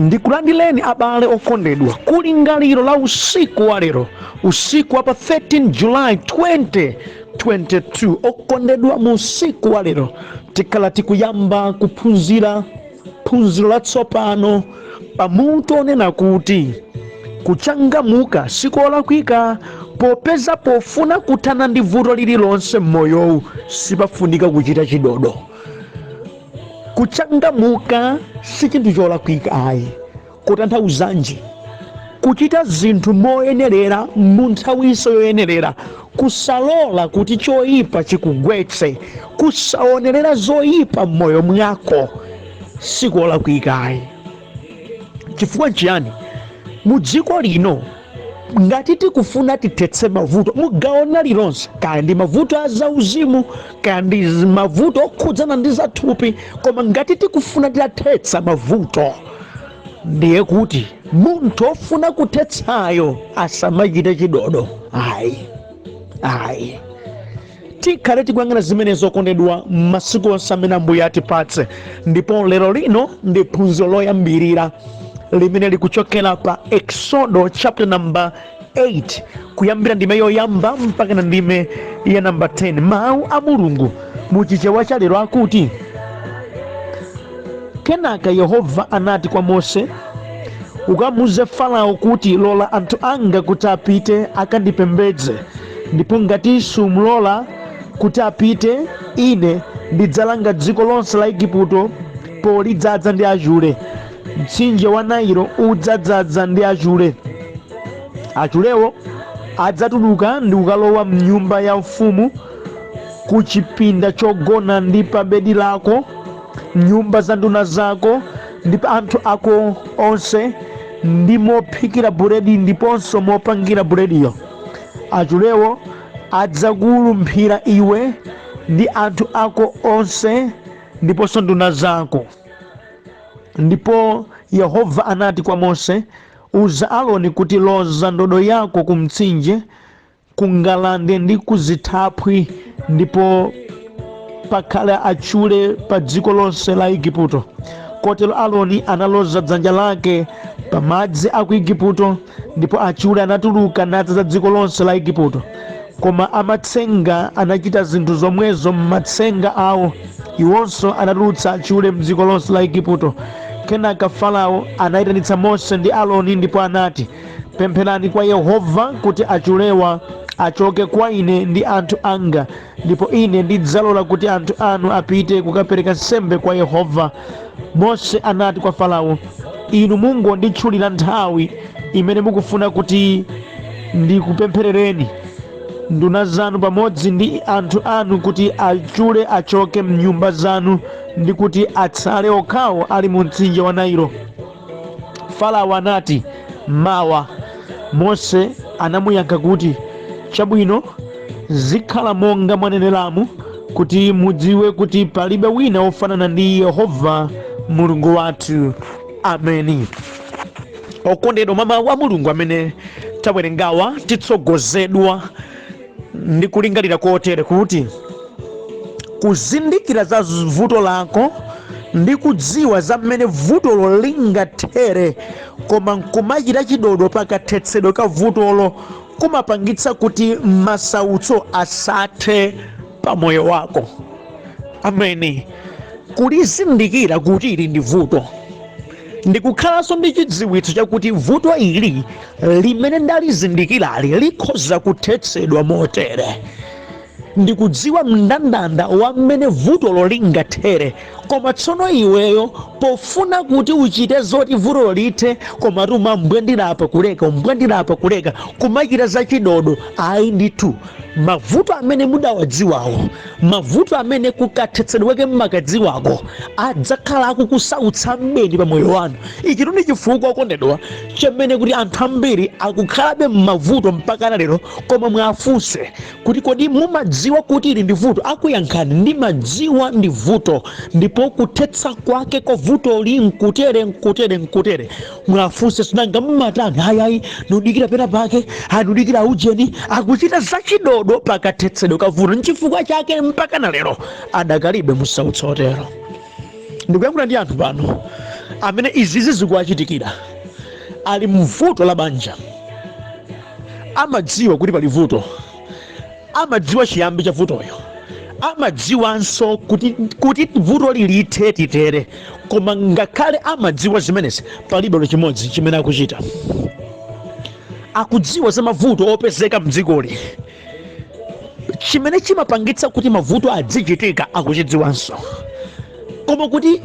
Ndikulandireni abale okondedwa kulingaliro la usiku wa lero, usiku wa pa 13 July 2022. Okondedwa, mu usiku wa lero tikhala tikuyamba kuphunzira phunziro latsopano pamutu onena kuti kuchangamuka sikolakwika, popeza pofuna kuthana ndi vuto lililonse m'moyowu sipafunika kuchita chidodo. Kuchangamuka si chinthu cholakwika ayi. Kutanthauzanji? Kuchita zinthu moyenerera mu nthawinso yoyenerera, kusalola kuti choyipa chikugwetse, kusaonerera zoyipa m'moyo mwako sikolakwika ayi. Chifukwa nchiyani? Mu dziko lino ngati tikufuna tithetse mavuto mu gawo lililonse, kaya ndi mavuto a zauzimu, kaya ndi mavuto okhudzana ndi zathupi, koma ngati tikufuna titathetsa mavuto, ndiye kuti munthu ofuna kuthetsayo asamachite chidodo ayi, ayi. Tikhale tikuyang'ana zimenezo, okondedwa, masiku onse amene Ambuye atipatse. Ndipo lero lino ndi phunziro loyambirira limene likuchokera pa Exodo chapter number 8, kuyambira ndime yoyamba mpaka na ndime ya namba 10. Mawu a Mulungu muchichewa cha lero akuti, kenaka Yehova anati kwa Mose, ukamuuze Farao kuti, lola anthu anga kuti apite akandipembedze, ndipo ngati sumulola kuti apite, ine ndidzalanga dziko lonse la Igupto polidzaza ndi achule. Mtsinje wa Nailo udzadzaza ndi achule. Achulewo adzatuluka ndi kukalowa mnyumba ya mfumu, ku chipinda chogona ndi pa bedi lako, nyumba za nduna zako ndi pa anthu ako onse, ndi mophikira buledi ndiponso mopangira bulediyo. Achulewo adzakulumphira iwe ndi anthu ako onse ndiponso nduna zako. Ndipo Yehova anati kwa Mose, uza Aaroni kuti, loza ndodo yako ku mtsinje, ku ngalande ndi ku zithaphwi, ndipo pakhala achule pa dziko lonse la Igupto. Kotero Aaroni analoza dzanja lake pa madzi a ku Igupto, ndipo achule anatuluka nadzaza dziko lonse la Igupto. Koma amatsenga anachita zinthu zomwezo m'matsenga awo, iwonso anatulutsa achule mdziko lonse la Igupto. Kenaka Farao anayitanitsa Mose ndi Aaroni ndipo anati, pempherani kwa Yehova kuti achulewa achoke kwa ine ndi anthu anga, ndipo ine ndidzalola kuti anthu anu apite kukapereka nsembe kwa Yehova. Mose anati kwa Farao, inu mungonditchulira nthawi imene mukufuna kuti ndikupempherereni nduna zanu pamodzi ndi anthu anu kuti achule achoke mnyumba zanu ndi kuti atsale okhawo ali mu mtsinje wa Nailo. Farao anati, mawa. Mose anamuyankha kuti, chabwino, zikhala monga mwaneneramu, kuti mudziwe kuti palibe wina wofanana ndi Yehova Mulungu wathu. Ameni. Okondedwa, mwa mawu a Mulungu amene tawerengawa titsogozedwa ndi kulingalira kotere kuti kuzindikira za vuto lako ndi kudziwa za mmene vutolo lingathere, koma nkumachita chidodo pakathetsedwe ka vutolo, kumapangitsa kuti masautso asathe pa moyo wako. Ameni. Kulizindikira kuti ili ndi vuto, ndikukhalanso ndi chidziwitso chakuti vuto ili limene ndalizindikirali likhoza kuthetsedwa motere, ndikudziwa mndandanda wa mmene vutolo lingathere, koma tsono iweyo pofuna kuti uchite zoti vutolo lithe, koma umambwandirapo kuleka, umbwandirapo kuleka, kumachita zachidodo, ayi ndithu. Mavuto amene mudawadziwawo, mavuto amene kukathetsedweke mmakadziwako, adzakhala akukusautsa mbeni pa moyo wanu. Ichi ndi chifukwa, okondedwa, chimene kuti anthu ambiri akukhalabe m'mavuto mpaka lero. Koma mwafunse kuti, kodi mumadziwa kuti ili ndi vuto? Akuyankhani, ndimadziwa ndi vuto, ndipo kuthetsa kwake kwa vutoli nkutere, nkutere, nkutere. Mwafunse, sinanga mmatani? Ayi, ayi, nudikira pena pake, anudikira ujeni. Akuchita zachidodo pakathetsedwe ka vuto, nchifukwa chake mpaka na lero adakalibe musautso otero. Ndikuyankhula ndi anthu pano Amene izizi zikuwachitikira, ali mvuto la banja, amadziwa kuti pali vuto, amadziwa chiyambi cha vutoyo, amadziwanso kuti vuto lilithe titere, koma ngakhale amadziwa zimenezi, palibe chimodzi chimene akuchita. Akudziwa za mavuto opezeka mdzikoli, chimene chimapangitsa kuti mavuto adzichitika akuchidziwanso, koma kuti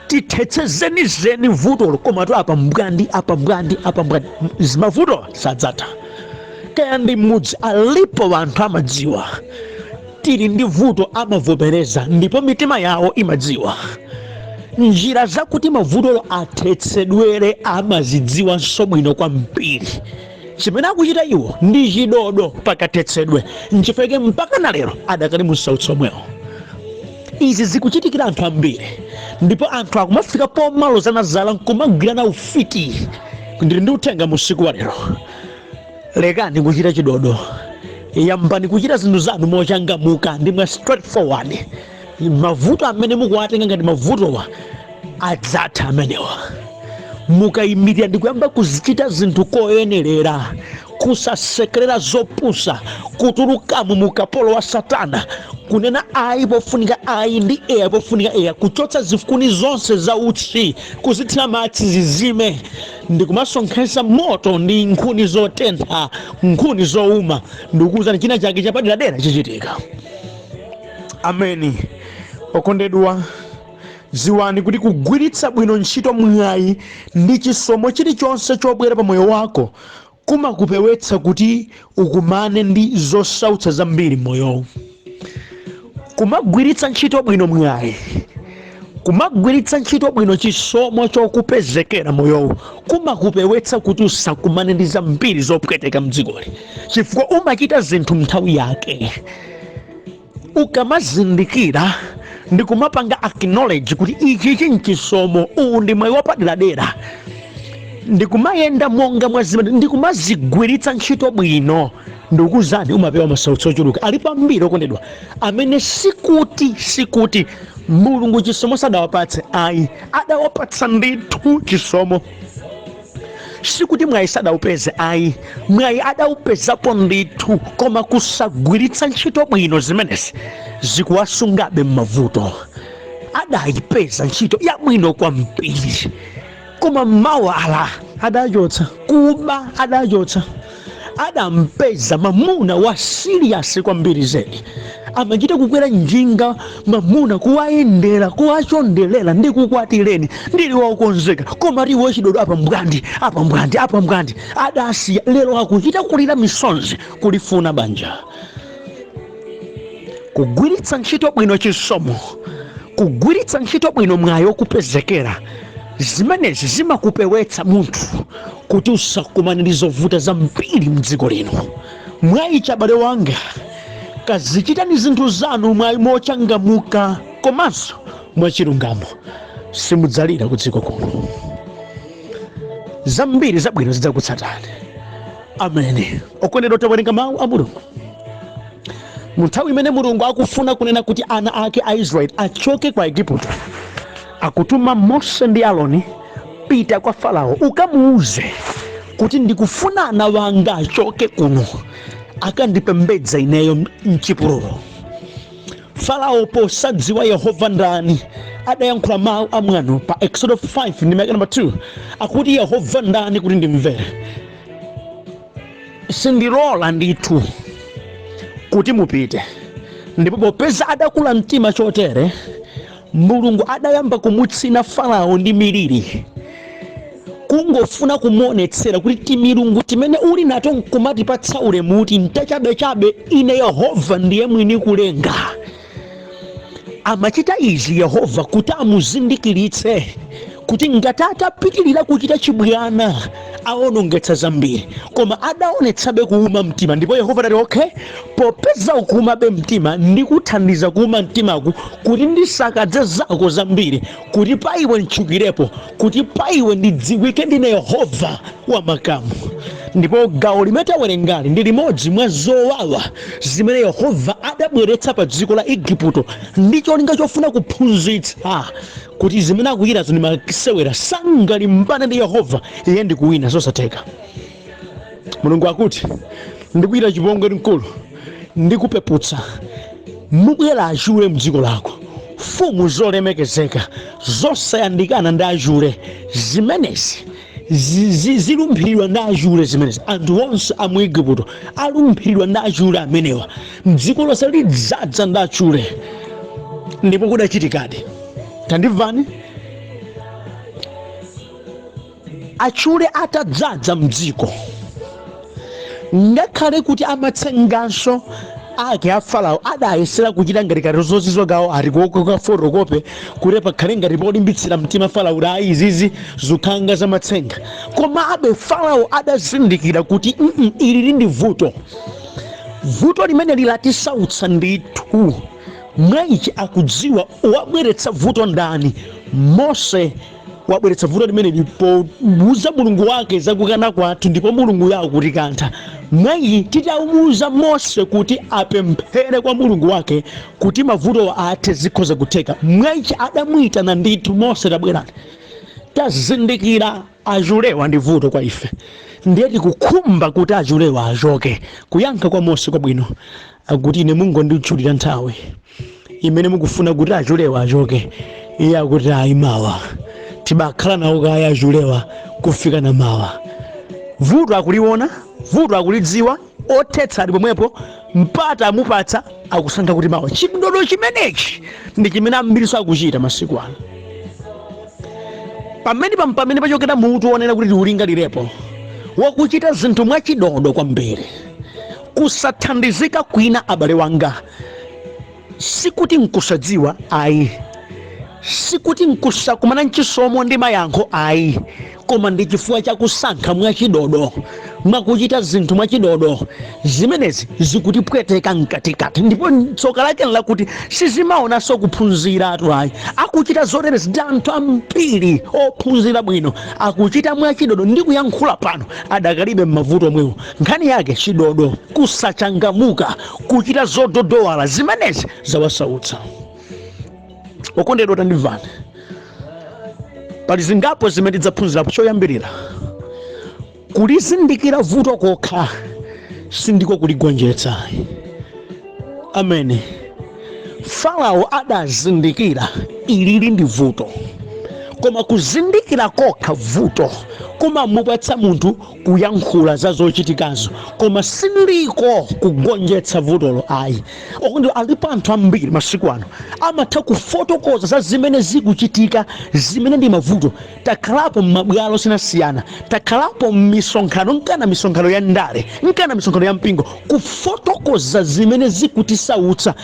tithetse zenizeni vutolo, komatu apa mbwandi, apa mbwandi, apa mbwandi, mavuto sadzatha. Kaya ndi mudzi, alipo anthu amadziwa tili ndi vuto, amavomereza ndipo mitima yawo imadziwa njira zakuti mavutolo athetsedwere, amazidziwanso bwino kwambiri. Chimene akuchita iwo ndi chidodo pakathetsedwe, nchifukwa mpaka na lero adakali msautso omwewo. Izi zikuchitikira anthu ambiri, ndipo anthu akumafika pomalozana zala nkumagwirana ufiti. Ndili ndi uthenga musiku wa lero: lekani kuchita chidodo, yambani kuchita zinthu zanu mochangamuka ndi mwa straightforward. Mavuto amene mukuwatenga ngati mavutowa adzatha amenewa mukayimirira ndi kuyamba kuzichita zinthu koyenerera, kusasekerera zopusa, kutulukamo mukapolo wa Satana, kunena ayi pofunika ayi ndi eya pofunika eya, kuchotsa zifukuni zonse za utsi, kuzithira madzi zizime, ndi kumasonkhesa moto ndi nkhuni zotentha, nkhuni zowuma. Ndikuwuzani, china chake chapaderadera chichitika. Ameni. Okondedwa, ziwani kuti kugwiritsa bwino ntchito mwayi ndi chisomo chilichonse chobwera pa moyo wako kumakupewetsa kuti ukumane ndi zosautsa zambiri m'moyowu. Kumagwiritsa ntchito bwino mwayi, kumagwiritsa ntchito bwino chisomo chokupezekera moyowu, kumakupewetsa kuti usakumane ndi zambiri zopweteka mdzikoli, chifukwa umachita zinthu nthawi yake. Ukamazindikira ndi kumapanga acknowledge kuti ichi nchisomo, uwu ndi mwayi wapaderadera, ndikumayenda monga mwa zimene, ndikumazigwiritsa ntchito bwino, ndikuzani, umapewa masautso ochuluka. Alipo ambiri, okondedwa, amene sikuti Mulungu chisomo sadawapatse ayi, adawapatsa ndithu chisomo. Sikuti mwayi sadawupeze ayi, mwayi adawupezapo ndithu, koma kusagwiritsa ntchito bwino zimenezi zikuwasungabe m'mavuto. Adayipeza ntchito yabwino kwambiri, koma mawala adachotsa, kuba adachotsa. Adampeza mamuna wa serious kwambiri zedi, amachita kukwera njinga mamuna kuwayendera, kuwachondelera, "Ndikukwatireni, ndili wokonzeka," koma tiwo chidodo, apa mbwandi, apa mbwandi, apa mbwandi, adasiya. Lero akuchita kulira misonzi kulifuna banja. Kugwiritsa ntchito bwino chisomo, kugwiritsa ntchito bwino mwayi wokupezekera, zimenezi zimakupewetsa munthu kuti usakumane ndi zovuta zambiri mdziko lino. Mwayi chabale wanga, kazichitani zinthu zanu mwayi mochangamuka komanso mwachilungamo, simudzalira ku dziko kuno. Zambiri zabwino zidzakutsatani. Ameni. Okondedwa, tawerenga mawu a Mulungu mu nthawi imene Mulungu akufuna kunena kuti ana ake a Israeli achoke kwa Igupto. Akutuma Mose ndi Aroni, "Pita kwa Farao, ukamuuze kuti ndikufuna ana wanga achoke kuno, akandipembedza ineyo mchipululu." Farao, posadziwa Yehova ndani, adayankhula mawu amwano. Pa Exodo 5 ndi ndime namba 2 akuti, "Yehova ndani kuti ndimvere? Sindilola ndithu kuti mupite." Ndipo popeza adakula mtima chotere, Mulungu adayamba kumutsina Farao ndi miliri, kungofuna kumuonetsera kuti timilungu timene uli nato nkumatipatsa ulemuti ntachabechabe, ine Yehova ndiye mwini kulenga. Amachita izi Yehova kuti amuzindikiritse kuti ngati atapitirira kuchita chibwana aonongetsa zambiri, koma adaonetsabe kuuma mtima. Ndipo Yehova adati, "Okay, popeza ukuumabe mtima, ndikuthandiza kuuma mtimaku kuti ndisakadze zako zambiri, kuti pa iwe ntchukirepo, kuti pa iwe ndidziwike ndine Yehova wa makamu." Ndipo gawo limene tawerengali ndi limodzi mwa zowawa zimene Yehova adabweretsa pa dziko la Igupto ndi cholinga chofuna kuphunzitsa kuti Kuti zimene akuchitazo ndi masewera, sangalimbane ndi Yehova iye ndikuwina, zosatheka. Mulungu akuti, ndikuchita chipongwe mkulu, ndikupeputsa, mubwera achule mdziko lako, mfumu zolemekezeka zosayandikana ndi achule. Zimenezi zilumphiridwa ndi achule zimenezi. Anthu onse a mu Igupto alumphiridwa ndi achule amenewa, mdziko lonse lidzadza ndi achule. Ndipo kudachitikadi. Tandimvani, achule atadzadza mdziko, ngakhale kuti amatsenganso ake a Farao adayesera kuchita ngati kazozizwa kawo, ati kafotokope kuti pakhale ngati polimbitsira mtima Farao kuti ayi, izizi zukhanga zamatsenga. Komabe Farao adazindikira kuti ili ndi vuto, vuto limene lilatisautsa ndithu. Mwaichi akudziwa wabweretsa vuto ndani. Mose wabweretsa vuto limene pomuuza Mulungu wake zakukana kwathu, ndipo Mulungu akutikantha. Mwayi titamuuza Mose kuti apemphere kwa Mulungu wake kuti mavuto athe, zikhoza kutheka. Mwayichi adamuyitana ndithu Mose, tabwerani, tazindikira achulewa ndi vuto kwa ife, ndiye tikukhumba kuti achulewa achoke. Kuyankha kwa Mose kwabwino, akuti ine mungonditchulira nthawi imene mukufuna kuti achulewa achoke. Iye akuti ayi, mawa tibakhala nawo kaya achulewa kufika na mawa. Vuto akuliona, vuto akulidziwa, othetsa ali pomwepo, mpata amupatsa, akusankha kuti mawa. Chidodo chimenechi ndi chimene ambiriso akuchita masiku ano. Pamene pamene pachokera mutu wonena kuti tiulingalirepo, wakuchita zinthu mwachidodo kwambiri, kusathandizika kwina. Abale wanga, sikuti nkusadziwa ayi, sikuti nkusakumana nchisomo ndi mayankho ayi, koma ndi chifukwa chakusankha mwachidodo, mwakuchita zinthu mwachidodo. Zimenezi zikutipweteka mkatikati, ndipo tsoka lake lakuti sizimaonanso kuphunziratu ayi. Akuchita zoterezi ndi anthu ambiri ophunzira bwino, akuchita mwachidodo. Ndi kuyankhula pano adakalibe m'mavuto omwewo. Nkhani yake chidodo, kusachangamuka, kuchita zododowala, zimenezi zawasautsa. Okondedwa, tandimvani, pali zingapo zimene tidzaphunzirapo. Choyambirira, kulizindikira vuto kokha sindiko kuligonjetsa. Amene Farao adazindikira ilili ndi vuto, koma kuzindikira kokha vuto kumamupatsa munthu kuyankhula za zochitikazo, koma sindiko kugonjetsa vutolo ayi. Okondedwa, alipo anthu ambiri masiku ano amatha kufotokoza za zimene zikuchitika, zimene ndi mavuto. Takhalapo m'mabwalo osiyanasiyana, takhalapo m'misonkhano, nkana misonkhano ya ndale, nkana misonkhano ya mpingo, kufotokoza zimene zikutisautsa.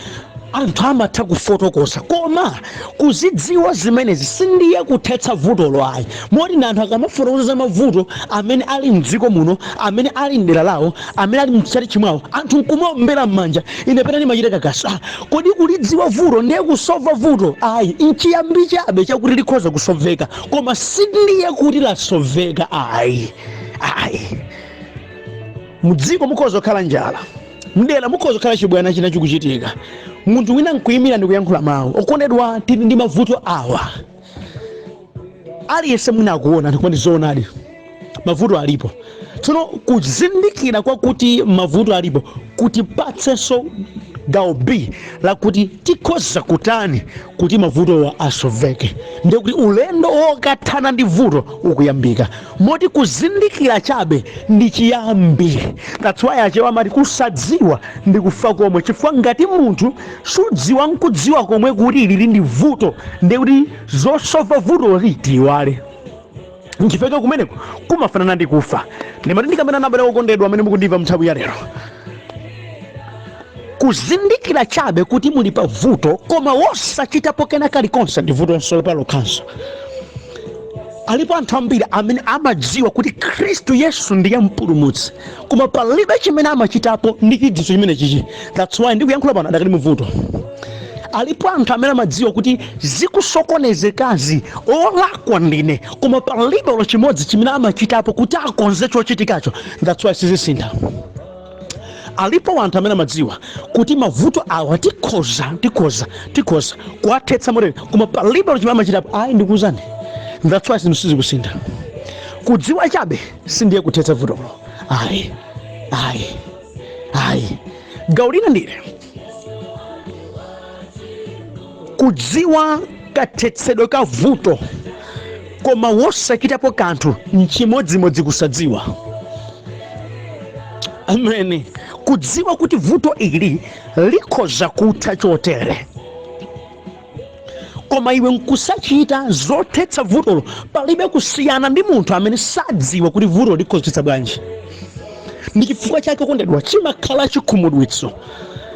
Anthu amatha kufotokoza, koma kuzidziwa zimenezi sindiye kuthetsa vutolo ayi. Moti na anthu akamafotokoza za mavuto amene ali mdziko muno, amene ali mdera lawo, amene ali mtchalitchi mwawo, anthu nkumaombera m'manja. Ine pena ndimachita kakasi, kodi kulidziwa vuto ndiye kusova vuto? Ayi, nchiyambi chabe chakuti likhoza kusoveka, koma sindiye kuti lasoveka ayi, ayi. Mudziko mukhoza kukhala njala, mdera mukhoza kukhala chibwana china chikuchitika, munthu wina nkuyimira ndi kuyankhula mawu, okondedwa, tili ndi mavuto awa. Aliyense mwina akuona ndikuti zoonadi mavuto alipo. Tsono kuzindikira kwakuti mavuto alipo kutipatsenso gawo B lakuti tikhoza kutani kuti mavutowa asoveke, ndiye kuti ulendo wokathana ndi vuto ukuyambika. Moti kuzindikira chabe ndi chiyambi. That's why Achewa amati kusadziwa ndi kufa komwe, chifukwa ngati munthu sudziwa nkudziwa komwe kuti ilili ndi vuto, ndiye kuti zosova vutoli tiyiwale, nchifukwa kumeneko kumafanana ndi kufa. Ndimati ndikamena nabale okondedwa amene mukundimva mnthawi ya lero, kuzindikira chabe kuti muli pa vuto koma wosachitapo kena kalikonse ndi vutonso palokhanso. Alipo anthu ambiri amene amadziwa kuti Khristu Yesu ndiye mpulumutsi, koma palibe chimene amachitapo ndi chidziwitso chimene chichi. That's why ndikuyankhula pano adakali muvuto. Alipo anthu amene amadziwa kuti zikusokonezekazi olakwa ndine, koma palibe olo chimodzi chimene amachitapo kuti akonze chochitikacho. That's why sizisintha. Alipo anthu amene amadziwa kuti mavuto awa tikhoza tikhoza tikhoza kuwathetsa motere, koma palibe chimene amachitapo. Ayi, ndikuwuzani, that's why zinthu sizikusintha. Kudziwa chabe sindiye kuthetsa vutolo, ayi, ayi, ayi. Gawo lina ndile kudziwa kathetsedwe ka vuto koma wosachitapo kanthu nchimodzimodzi kusadziwa. Amene kudziwa kuti vuto ili likhoza kutha chotere, koma iwe nkusachita zothetsa vutolo, palibe kusiyana ndi munthu amene sadziwa kuti vuto likhoza kuthetsa bwanji. Ndi chifukwa chake, okondedwa, chimakhala chikhumudwitso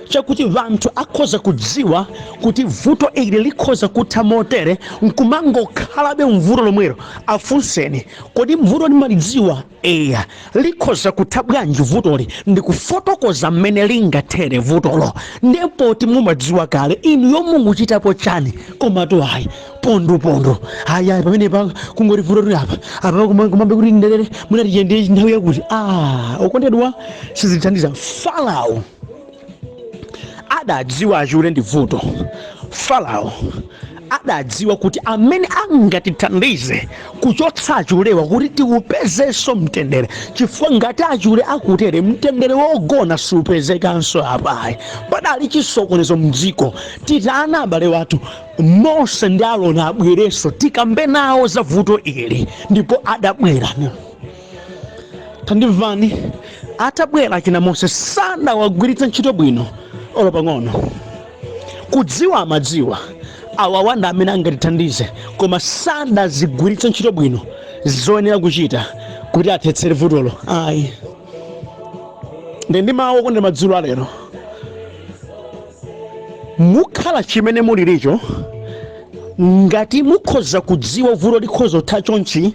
chakuti vanthu akhoza kudziwa kuti vuto ili likhoza kutha motere, nkumangokhalabe mvuto lomwelo. Afunseni, "Kodi mvuto limalidziwa?" "Eya." "Likhoza kutha bwanji vutoli?" Ndikufotokoza mmene lingathere vutolo. Ndipo mumadziwa kale, inu yomwe mukuchitapo chani? Komatu ayi, pondopondo, ayi, ayi, pamene pa kungoti vuto lili apa apa, kumambe kuti ndelere munati ndiye nthawi yakuti. Ah, okondedwa, sizithandiza. Farao adadziwa achule ndi vuto. Farao adadziwa kuti amene angatithandize kuchotsa achulewa kuti tiupezenso mtendere, chifukwa ngati achule akutere, mtendere wogona supezekanso apayi. Padali chisokonezo mdziko. Titana abale wathu Mose ndi Aroni abwerenso, tikambe nawo za vuto ili. Ndipo adabwera. Tandimvani, atabwera achina Mose, sadawagwiritsa ntchito bwino olo pang'ono. Kudziwa amadziwa, awawa ndi amene angatithandize, koma sadazigwiritsa ntchito bwino zoyenera kuchita kuti athetsere vutolo, ayi. Ndi mawu okonda madzulo alero, mukhala chimene mulilicho ngati mukhoza kudziwa vuto likhoza kutha chonchi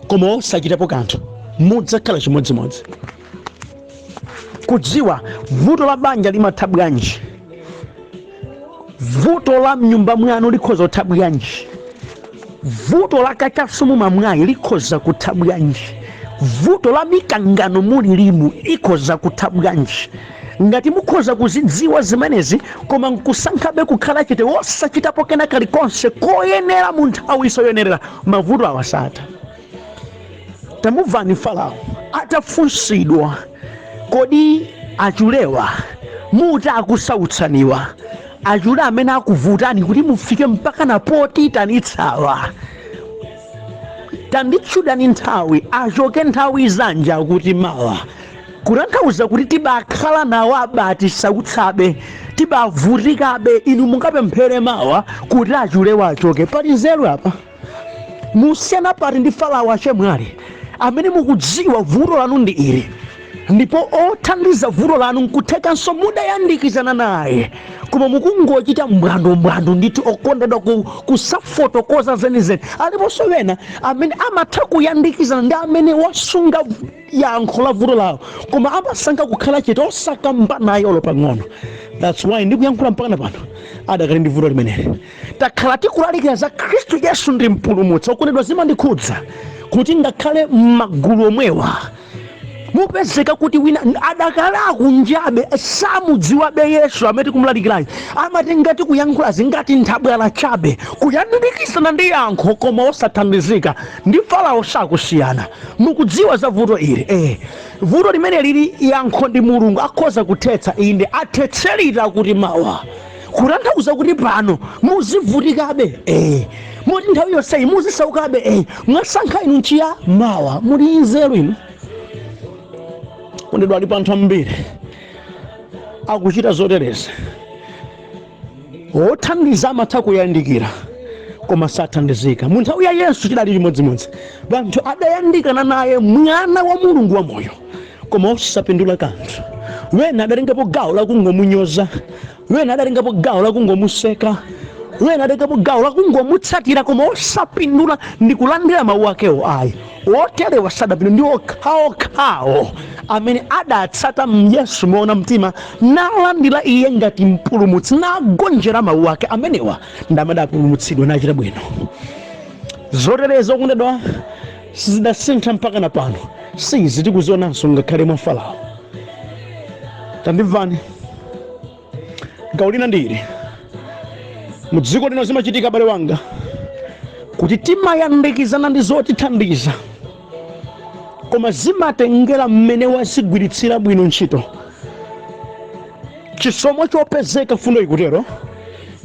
koma osachitapo kanthu, mudzakhala chimodzimodzi. Kudziwa vuto la banja limatha bwanji, vuto la mnyumba mwanu likhoza kutha bwanji, vuto la kachasu mumamwayi likhoza kutha bwanji, vuto la mikangano mulilimu ikhoza kutha bwanji, ngati mukhoza kuzidziwa zimenezi koma nkusankhabe kukhala chete, wosachitapo kena kalikonse koyenera mu nthawi yoyenerera, mavuto awasatha. Tamumvani Farao atafunsidwa, "Kodi achulewa muti akusautsaniwa, achule amene akuvutani kuti mufike mpaka na potitanitsawa, tanditchulani nthawi, achoke nthawi zanja?" Kuti mawa, kutanthauza kuti tibakhala nawo abati sautsabe, tibavutikabe. Inu mungapemphere mawa kuti achulewa achoke? Pali nzeru apa? Musiyana pati ndi Farao, achemwali, amene mukudziwa vuto lanu ndi ili, ndipo othandiza vuto lanu nkuthekanso mudayandikizana naye, koma mukungochita mbwandombwando ndithu, okondedwa, kusafotokoza zenizeni? Aliponso wena amene amatha kuyandikizana ndi amene wasunga yankho la vuto lawo, koma amasankha kukhala chete, osakamba naye olo pang'ono. That's why ndikuyankhula mpaka pano adakali ndi vuto limeneli. Takhala tikulalikira za Khristu Yesu ndi mpulumutsi. Okondedwa, zimandikhudza kuti ngakhale m'magulu omwewa mupezeka kuti wina adakali akunjabe, samudziwabe Yesu amene tikumulalikirayo. Amati ngati kuyankhula zingati nthabwala chabe, kuyandikizana ndi yankho koma osathandizika. Ndi Farao sakusiyana. Mukudziwa za vuto ili, vuto limene lili, yankho ndi Mulungu, akhoza kuthetsa. Inde, athetserita kuti mawa, kutanthauza kuti pano muzivutikabe, moti nthawi yonseyi muzisaukabe. Mwasankha inu nchiya mawa. Muli nzeru inu? Kondedwa, alipo anthu ambiri akuchita zotereza. Wothandiza amatha kuyandikira koma sathandizika. Mu nthawi ya Yesu chidali chimodzimodzi. Anthu adayandikana naye, mwana wa Mulungu wa moyo, koma osapindula kanthu. Wena adatengapo gawo lakungomunyoza, wena adatengapo gawo lakungomuseka, wena adatengapo gawo lakungomutsatira, koma osapindula ndi kulandira mawu akewo, ayi. Oterewa sadapindula. Ndi okhaokhawo amene adatsata Yesu moona mtima, nalandira iye ngati mpulumutsi, nagonjera mawu ake, amenewa ndi amene adapulumutsidwa nachita bwino. Zotereza, okondedwa, sizidasintha mpaka na pano. Sizi tikuzionanso ngakhale mwa Farao. Tandimvani, gawo lina ndili mu dziko lino. Zimachitika, abale wanga, kuti timayandikizana ndi zotithandiza, koma zimatengera mmene wazigwiritsira bwino ntchito. Chisomo chopezeka, fundo ikutero,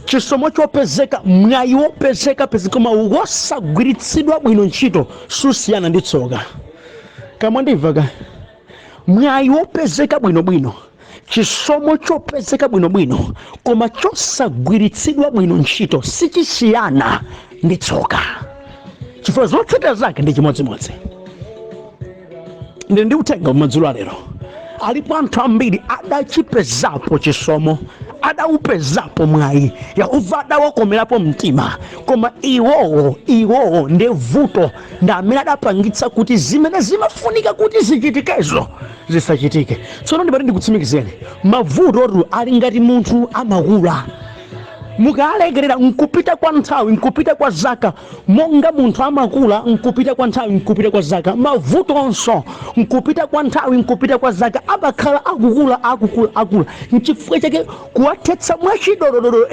chisomo chopezeka, mwayi wopezeka pezeka, koma wosagwiritsidwa bwino ntchito susiyana ndi tsoka. Kamwe ndimva ka mwayi wopezeka bwinobwino, chisomo chopezeka bwinobwino, koma chosagwiritsidwa bwino ntchito sichisiyana ndi tsoka, chifukwa zotsatira zake ndi chimodzimodzi. Ndi uthenga madzulo alero. Alipo anthu ambiri adachipezapo chisomo, adaupezapo mwayi, Yehova adawakomerapo mtima, koma iwowo ndi vuto, ndi amene adapangitsa kuti zimene zimafunika kuti zichitikezo zisachitike. Tsono ndipati ndikutsimikizeni, mavutotu ali ngati munthu, amakula mukalekerera nkupita kwa nthawi, nkupita kwa zaka. Monga munthu amakula nkupita kwa nthawi, nkupita kwa zaka, mavutonso nkupita kwa nthawi, nkupita kwa zaka, amakhala akukula, akukula, akula. Nchifukwa chake kuwathetsa mwachidododoro,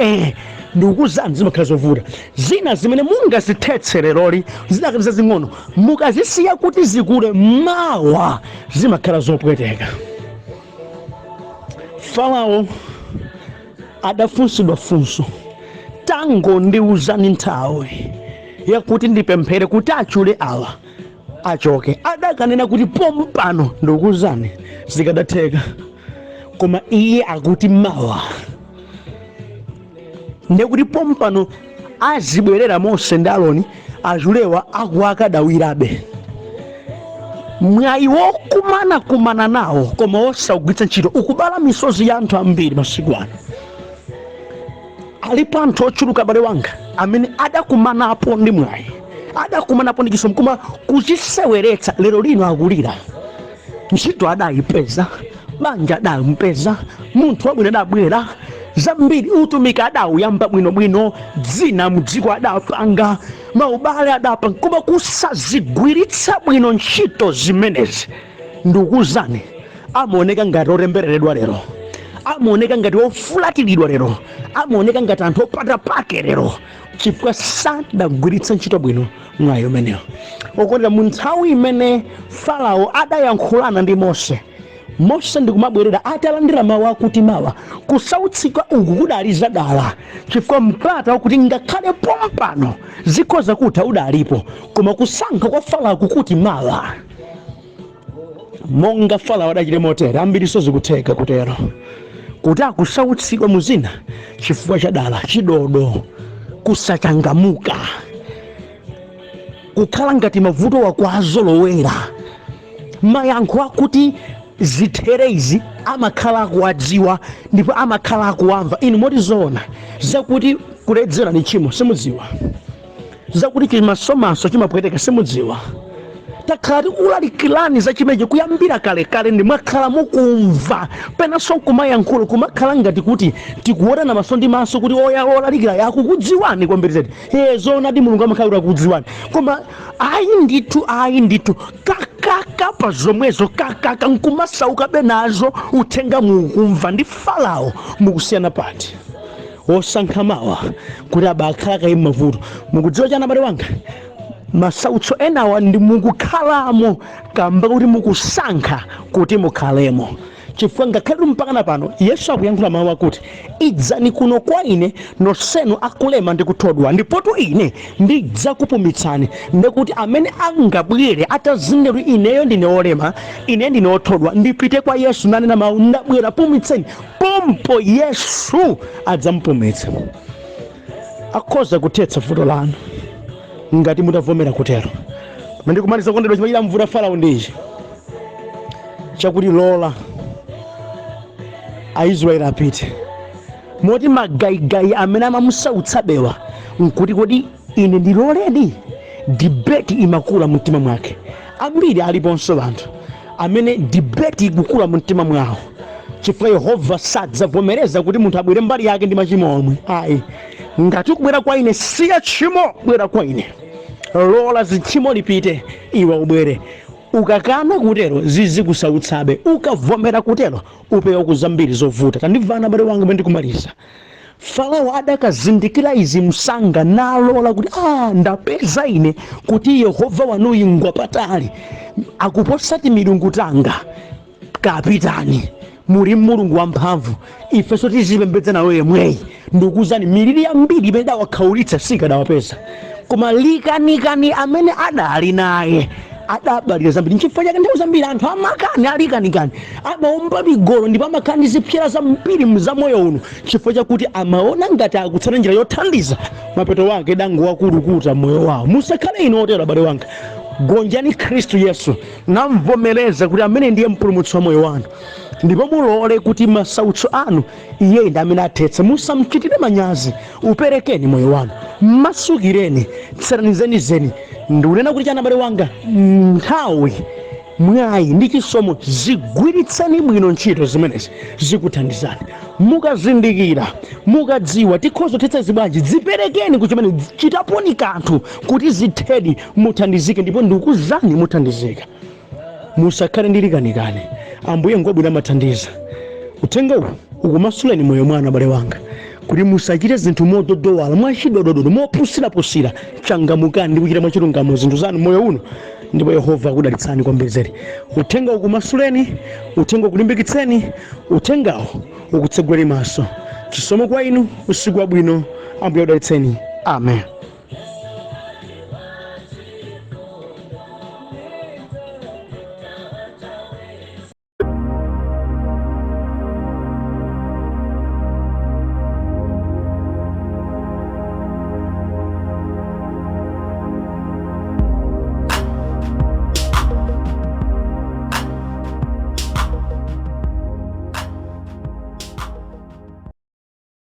ndikukuzani, zimakhala zovuta. Zina zimene mungazithetse leroli zidakali zazing'ono, mukazisiya kuti zikule, mawa zimakhala zopweteka. Farao adafunsidwa funso: "Tangondiuzani nthawi yakuti ndipemphere kuti achule awa achoke." Adakanena kuti pompano, ndikuzani, zikadatheka, koma iye akuti mawa. Ndekuti pompano azibwerera Mose ndi Aroni, achulewa akuakadawirabe. Mwayi wokumanakumana nawo koma osawugwiritsa ntchito ukubala misozi ya anthu ambiri masiku ano. Alipo anthu ochuluka, abale wanga, amene adakumanapo ndi mwayi, adakumanapo ndi chisomo, koma kuchiseweretsa. Lero lino akulira. Ntchito adayipeza, banja adampeza, munthu wabwino adabwera, zambiri, utumiki adawuyamba bwinobwino, dzina mdziko adapanga, maubale adapanga, koma kusazigwiritsa bwino ntchito zimenezi, ndikuzani, amaoneka ngati otembereredwa lero, amaoneka ngati ofulatiridwa lero, amaoneka ngati anthu opanda pake lero, chifukwa sadagwiritsa ntchito bwino mwayi umenewo. Okondera, mu nthawi imene Farao adayankhulana ndi Mose, Mose ndikumabwerera atalandira mawu akuti mawa, kusautsika uku kudali zadala, chifukwa mpata wakuti ngakhale pompano zikhoza kutha udalipo, koma kusankha kwa Farao kukuti mawa. Monga Farao adachita motere, ambiriso zikutheka kutero, kuti akusautsidwa muzina chifukwa chadala, chidodo, kusachangamuka, kukhala ngati mavuto wakwazolowera. Mayankho akuti zithere izi amakhala akuwadziwa ndipo amakhala akuwamva. Inu moti zoona zakuti kuledzera ni tchimo simudziwa, zakuti chimasomaso chimapweteka simudziwa? Takhala tikulalikirani za chimenechi kuyambira kalekale, ndi mwakhala mukumva, penanso nkumayankhula kumakhala ngati kuti tikuonana maso ndi maso, kuti oya olalikira yakukudziwani kwambiri zedi. Zoonadi, Mulungu amakhala kuti akukudziwani, koma ayi ndithu, ayi ndithu, kakaka pa zomwezo, kakaka nkumasaukabe nazo. Uthenga mukumva, ndi Farao mukusiyana pati? Wosankha mawa kuti abakhala kayi mavuto. Mukudziwa chani, abale wanga? Masautso enawa ndi mukukhalamo kamba kuti mukusankha kuti mukhalemo, chifukwa ngakhale mpakana pano Yesu akuyankhula mawu akuti, "Idzani kuno kwa ine nonsenu akulema ndi kuthodwa, ndipotu ine ndidzakupumitsani." Ndekuti amene angabwere atazindikira kuti ineyo ndine olema, ine ndine othodwa, ndipite kwa Yesu nanena mawu, "Ndabwera, pumitseni," pompo Yesu adzamupumitsa. Akhoza kuthetsa vuto lanu ngati mutavomera kutero. Pamene ndikumaliza, kondedwa, chimachita mvuta Farao ndi ichi chakuti lola Aisraeli apite, moti magayigayi amene amamusautsa bewa nkuti, "Kodi ine ndiloledi?" Debate imakula mumtima mwake. Ambiri aliponso anthu amene debate ikukula mumtima mwawo, chifukwa Yehova sadzavomereza kuti munthu abwere mbali yake ndi machimo omwe. Ayi, ngati ukubwera kwa ine, siya tchimo, bwera kwa ine, lola zitchimo lipite, iwe ubwere. Ukakana kutero, zizikusautsabe. Ukavomera kutero, upewa kuzambiri zovuta. Tandimvana, abale wanga, mene ndikumaliza. Farao adakazindikira izi msanga, nalola kuti, ndapeza ine kuti Yehova wanuyi ngwapatali, akuposati milungu tanga. Kapitani, muli Mulungu wamphamvu, ifenso tizipembedza nawe yemweyi. Ndikuwuzani, miliri yambiri imene idawakhaulitsa sikadawapeza, koma likanikani amene adali naye adabalira zambiri. Nchifukwa chake nthawi zambiri anthu amakani alikanikani amaomba migolo ndipo amakhala ndi zipsera zambiri za moyo uno, chifukwa chakuti amaona ngati akutsata njira yothandiza, mapeto wake dango wakulukuta moyo wawo. Musakhale inu otero, abale wanga. Gonjani Khristu Yesu, namvomereza kuti amene ndiye mpulumutsi wa moyo wanu, ndipo mulole kuti masautso anu iye ndi amene athetse. Musamchitire manyazi, uperekeni moyo wanu, masukireni, tserani zenizeni. Ndikunena kuti chana, abale wanga, nthawi, mwayi ndi chisomo zigwiritseni bwino ntchito. Zimenezi zikuthandizani mukazindikira, mukadziwa tikhoza kuthetsa zibwanji. Dziperekeni kuchimene, chitaponi kanthu kuti zithedi, muthandizike. Ndipo ndikuzani, muthandizika. Musakhale ndi likanikani. Ambuye ngwabwino, amathandiza. Uthenga uwu ukumasuleni moyo mwanu, abale wanga, kuti musachite zinthu mododowala, mwachidodododo, mopusirapusira. Changamukani ndi kuchita mwachilungamo zinthu zanu moyo uno, ndipo Yehova akudalitsani kwambiri zedi. Uthenga ukumasuleni, uthenga ukulimbikitseni, uthengawo ukutseguleni maso. Chisomo kwa inu, usiku wabwino. Ambuye akudalitseni. Amen.